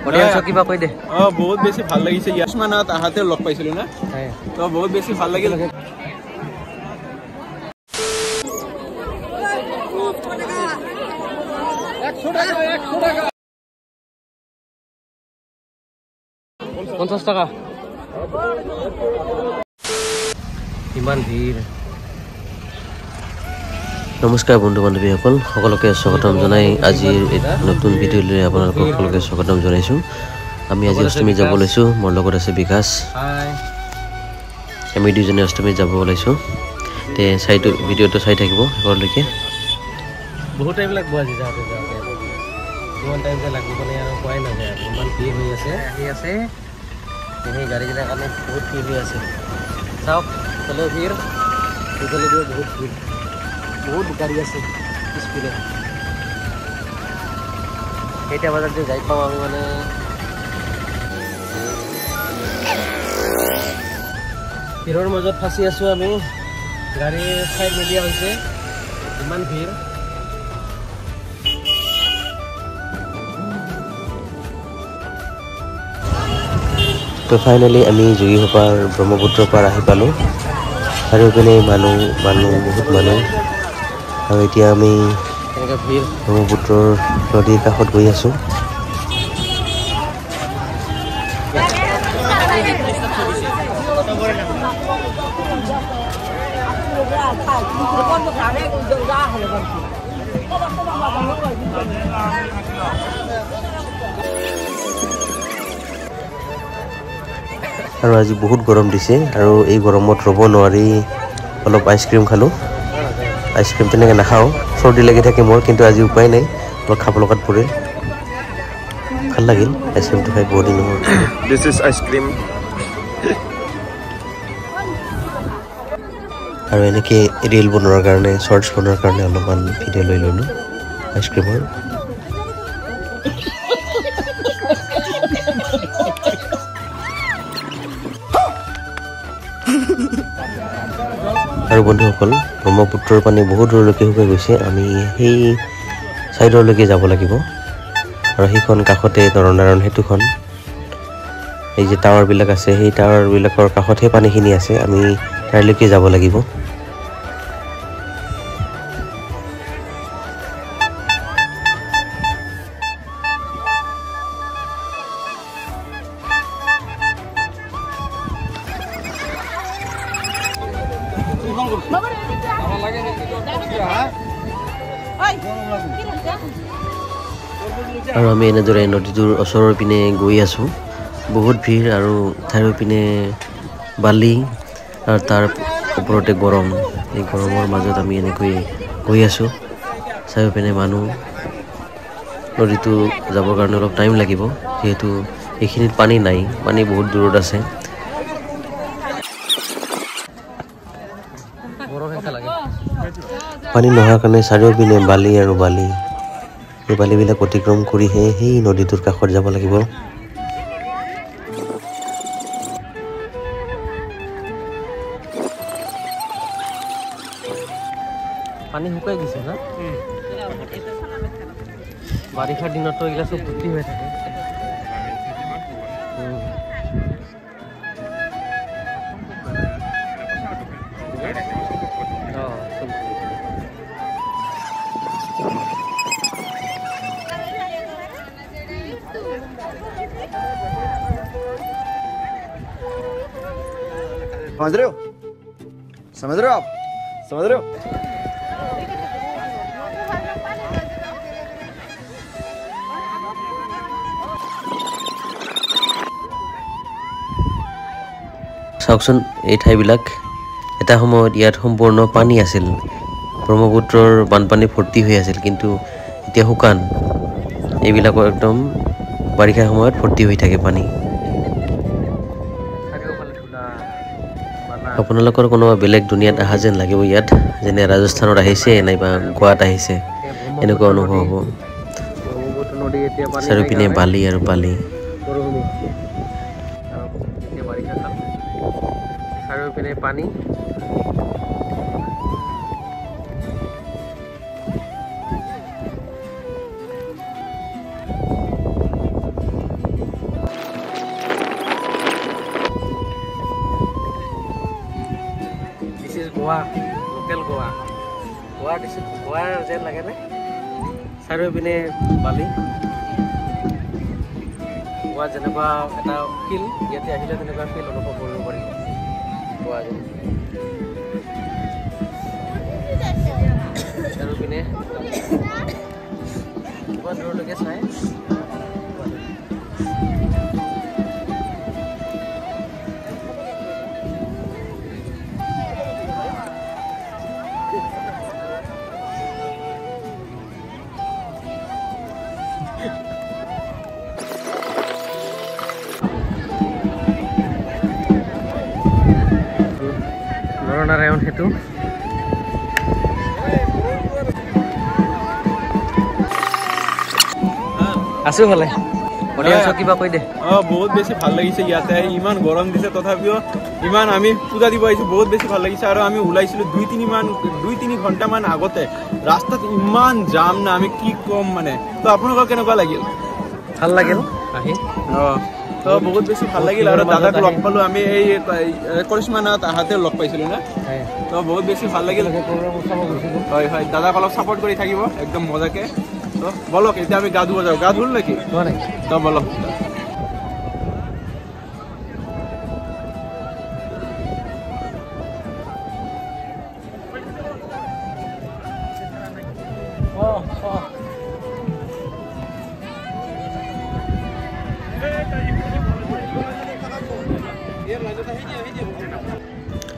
অডিয়েন্সক কিবা কৈ দে। অ বহুত বেছি ভাল লাগিছে। ইয়াসমানত আহাতে লগ পাইছিলো না, তো বহুত বেছি ভাল লাগিল। পঞ্চাশ টাকা। ইমান ভিৰ। নমস্কাৰ বন্ধু বান্ধৱীসকল, সকলোকে স্বাগতম জনাই আজিৰ নতুন ভিডিঅ'লৈ আপোনালোকক সকলোকে স্বাগতম জনাইছোঁ। আমি আজি অষ্টমী যাব লৈছোঁ, মোৰ লগত আছে বিকাশ। আমি দুজনে অষ্টমী যাব ওলাইছোঁ। তে চাইটো ভিডিঅ'টো চাই থাকিব শেষলৈকে। বহুত টাইম লাগিব আজি যাওঁতে যাওঁতে, কিমান টাইম যে লাগিব মানে আৰু কোৱাই নাযায় আৰু ইমান ভিৰ হৈ আছে। আহি আছে সেই গাড়ীগিলাৰ কাৰণে বহুত ভিৰ হৈ আছে। চাওক ইফালেও ভিৰ, ইফালেদিও বহুত ভিৰ, বহুত গাড়ী আছে পিছপিনে। কেইটা বজাত যে যাই পাওঁ আমি মানে ভিৰৰ মাজত ফাঁচি আছোঁ আমি। গাড়ী চাইড নিদিয়া হৈছে, ইমান ভিৰ। তো ফাইনেলি আমি যোগীঘোপাৰ ব্ৰহ্মপুত্ৰৰ পাৰ আহি পালোঁ। চাৰিওপিনে মানুহ মানুহ বহুত মানুহ। আৰু এতিয়া আমি ব্ৰহ্মপুত্ৰৰ নদীৰ কাষত গৈ আছোঁ। আৰু আজি বহুত গৰম দিছে আৰু এই গৰমত ৰ'ব নোৱাৰি অলপ আইচক্ৰীম খালোঁ। আইচক্ৰীম তেনেকৈ নাখাওঁ, চৰ্দি লাগি থাকে মোৰ, কিন্তু আজি উপায় নাই, অলপ খাব লগাত পৰিল। ভাল লাগিল আইচক্ৰীমটো খাই, বহুত দিনৰ মূৰত। This is ice cream. আৰু এনেকৈ ৰিল বনোৱাৰ কাৰণে, শ্বৰ্টছ বনোৱাৰ কাৰণে অলপমান ভিডিঅ' লৈ ল'লোঁ আইচক্ৰীমৰ। আৰু বন্ধুসকল, ব্ৰহ্মপুত্ৰৰ পানী বহুত দূৰলৈকে শুকাই গৈছে। আমি সেই ছাইডৰলৈকে যাব লাগিব। আৰু সেইখন কাষতে নৰনাৰায়ণ সেতুখন, এই যে টাৱাৰবিলাক আছে, সেই টাৱাৰবিলাকৰ কাষতহে পানীখিনি আছে। আমি তালৈকে যাব লাগিব। আৰু আমি এনেদৰে নদীটোৰ ওচৰৰ পিনে গৈ আছোঁ। বহুত ভিৰ আৰু চাৰিওপিনে বালি আৰু তাৰ ওপৰতে গৰম। এই গৰমৰ মাজত আমি এনেকৈ গৈ আছোঁ। চাৰিওপিনে মানুহ। নদীটো যাবৰ কাৰণে অলপ টাইম লাগিব, যিহেতু এইখিনিত পানী নাই, পানী বহুত দূৰত আছে। পানী নোহোৱাৰ কাৰণে চাৰিওপিনে বালি আৰু বালি। এই বালিবিলাক অতিক্ৰম কৰিহে সেই নদীটোৰ কাষত যাব লাগিব। পানী শুকাই গৈছে না, বাৰিষাৰ দিনততো এইগিলা চব ভৰ্তি হৈ থাকে। समझ रहे हो, समझ रहे हो आप, समझ रहे हो। চাওকচোন এই ঠাইবিলাক, এটা সময়ত ইয়াত সম্পূৰ্ণ পানী আছিল, ব্ৰহ্মপুত্ৰৰ বানপানী ভৰ্তি হৈ আছিল, কিন্তু এতিয়া শুকান। এইবিলাকৰ একদম বাৰিষা সময়ত ভৰ্তি হৈ থাকে পানী। আপোনালোকৰ কোনোবা বেলেগ দুনিয়াত অহা যেন লাগিব ইয়াত, যেনে ৰাজস্থানত আহিছে নাইবা গোৱাত আহিছে, এনেকুৱা অনুভৱ হ'ব। চাৰিওপিনে বালি আৰু বালি। চাৰিওপিনে পানী। গোৱা, লোকেল গোৱা। গোৱা দিছে, গোৱাৰ যেন লাগেনে? চাৰিওপিনে বালি। গোৱা যেনেকুৱা এটা ফিল, ইয়াতে আহিলে তেনেকুৱা ফিল অনুভৱ কৰিব পাৰিব। গোৱা যেন চাৰিওপিনে কিমান দূৰলৈকে চাই। নৰনাৰায়ণ সেতু। আছো ভালে। অডিয়েন্সক কিবা কৈ দে। বহুত বেছি ভাল লাগিছে ইয়াতে আহি, ইমান গৰম দিছে তথাপিও ইমান আমি পূজা দিব আহিছোঁ, বহুত বেছি ভাল লাগিছে। আৰু আমি ওলাইছিলোঁ 2-3 ঘণ্টামান আগতে, ৰাস্তাত ইমান জাম না, আমি কি ক'ম মানে। তো আপোনালোকৰ কেনেকুৱা লাগিল? ভাল লাগিল আহি। তো বহুত বেছি ভাল লাগিল। আৰু দাদাক লগ পালোঁ আমি, এই কৰিশ্মানাত আহাতে লগ পাইছিলোঁ না, তো বহুত বেছি ভাল লাগিল। হয় হয়, দাদাক অলপ ছাপৰ্ট কৰি থাকিব একদম মজাকে। তো বলক এতিয়া আমি গা ধুব যাওঁ। গা ধুল নেকি? তো বলক।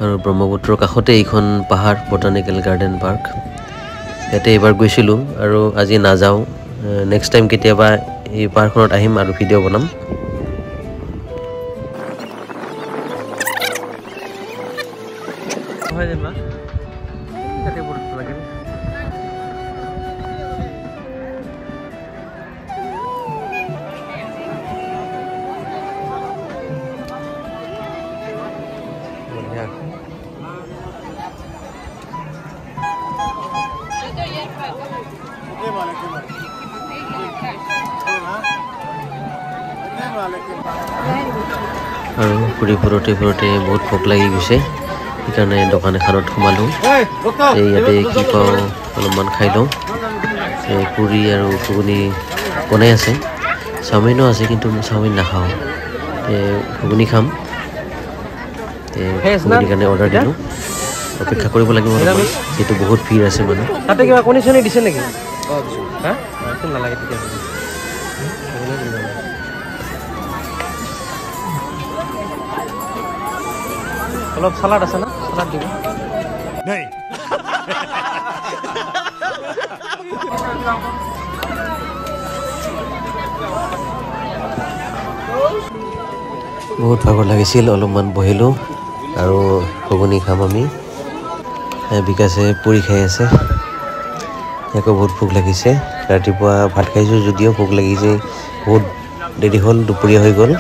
আৰু ব্ৰহ্মপুত্ৰৰ কাষতে এইখন পাহাৰ, বটানিকেল গাৰ্ডেন পাৰ্ক। ইয়াতে এইবাৰ গৈছিলোঁ আৰু আজি নাযাওঁ, নেক্সট টাইম কেতিয়াবা এই পাৰ্কখনত আহিম আৰু ভিডিঅ' বনাম। আৰু ঘূৰি ফুৰোঁতে ফুৰোঁতে বহুত ভোক লাগি গৈছে, সেইকাৰণে দোকান এখনত সোমালোঁ। এই ইয়াতে কি পাওঁ অলপমান খাই লওঁ। পুৰি আৰু ঘুগুনি বনাই আছে, চাওমিনো আছে কিন্তু মই চাওমিন নাখাওঁ, ঘুগুনি খাম। ঘুগুনিৰ কাৰণে অৰ্ডাৰ দিলোঁ, অপেক্ষা কৰিব লাগিব অলপমান, যিহেতু বহুত ভিৰ আছে মানুহ। তাতে কিবা কণী চণী দিছে নেকি? নালাগে তেতিয়া। অলপ চালাড আছে না, চালাড দিব। বহুত ভাগৰ লাগিছিল, অলপমান বহিলোঁ আৰু ঘুগুনি খাম আমি। বিকাশে পুৰি খাই আছে, আকৌ বহুত ভোক লাগিছে। ৰাতিপুৱা ভাত খাইছোঁ যদিও ভোক লাগিছে, বহুত দেৰি হ'ল, দুপৰীয়া হৈ গ'ল।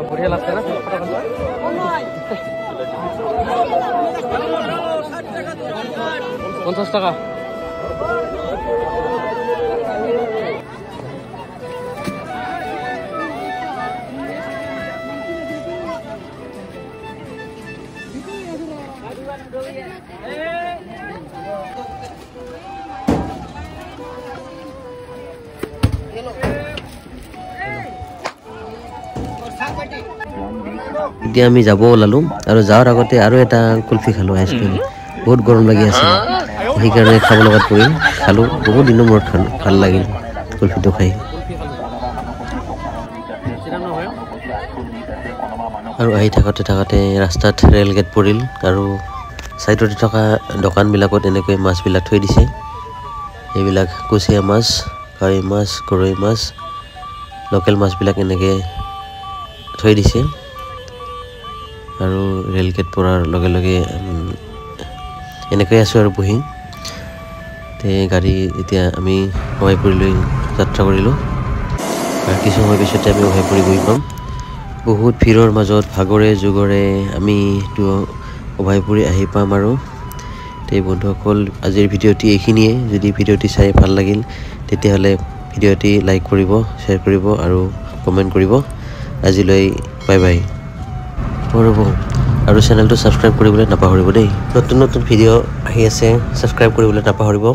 বঢ়িয়া লাগছে না? 50 টাকা। এতিয়া আমি যাব ওলালোঁ আৰু যোৱাৰ আগতে আৰু এটা কুলফি খালোঁ, আইচক্ৰীম। বহুত গৰম লাগি আছিল, সেইকাৰণে খাব লগাত পৰিল, খালোঁ। বহুত দিনৰ মূৰত খালোঁ, ভাল লাগিল কুলফিটো খাই। আৰু আহি থাকোঁতে থাকোঁতে ৰাস্তাত ৰেল গেট পৰিল আৰু ছাইডতে থকা দোকানবিলাকত এনেকৈ মাছবিলাক থৈ দিছে। এইবিলাক কুচিয়া মাছ, কাৱৈ মাছ, গৰৈ মাছ, লোকেল মাছবিলাক এনেকৈ থৈ দিছে। আৰু ৰেল গেট পৰাৰ লগে লগে এনেকৈ আছোঁ আৰু বহি। তে গাড়ী এতিয়া আমি অভয়পুৰীলৈ যাত্ৰা কৰিলোঁ আৰু কিছু সময় পিছতে আমি অভয়পুৰী গৈ পাম। বহুত ভিৰৰ মাজত ভাগৰে যুগৰে আমি অভয়পুৰী আহি পাম। আৰু তে বন্ধুসকল, আজিৰ ভিডিঅ'টি এইখিনিয়ে। যদি ভিডিঅ'টি চাই ভাল লাগিল, তেতিয়াহ'লে ভিডিঅ'টি লাইক কৰিব, শ্বেয়াৰ কৰিব আৰু কমেণ্ট কৰিব। আজিলৈ বাই বাই। ৰ'ব, আৰু চেনেলটো ছাবস্ক্ৰাইব কৰিবলৈ নাপাহৰিব দেই। নতুন নতুন ভিডিঅ' আহি আছে, ছাবস্ক্ৰাইব কৰিবলৈ নাপাহৰিব।